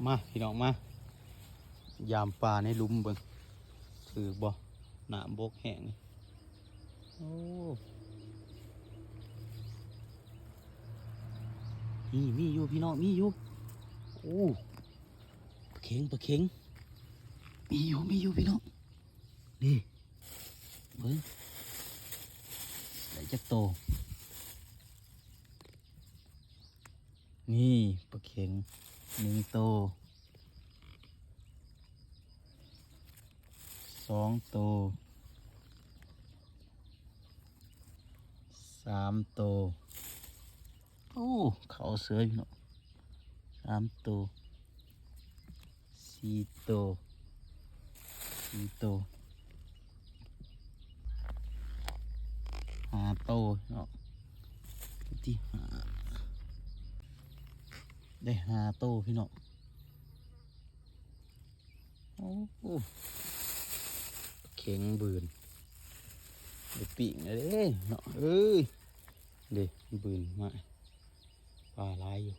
ມາພີ່ນ້ອງມາ ຢາມປາໃນຫຼຸມເບິ່ງ ຖືກບໍ່? ນ້ຳບົກແຫ້ງນີ້ ໂອ້ ນີ້ມີຢູ່ພີ່ນ້ອງ ມີຢູ່ ໂອ້ ປາເຂັງ ປາເຂັງ ມີຢູ່ ມີຢູ່ພີ່ນ້ອງ ນີ້ ເບິ່ງ ໄດ້ຈັກໂຕ? ນີ້ປາເຂັງໜຶ່ງໂຕ ສອງໂຕ ສາມໂຕ ໂອ້ ເຂົ້າເສີຍເນາະ ສາມໂຕ ສີ່ໂຕ ສີ່ໂຕ ຫ້າໂຕເນາະ ໂຕທີຫ້າ ໄດ້ຫ້າໂຕພີ່ນ້ອງ ໂອ້ ເຂັງບືນ ໄດ້ປີ້ງແລ້ວເດ້ເນາະ ເອີຍ ເດ້ ບືນມາ ປາຫຼາຍຢູ່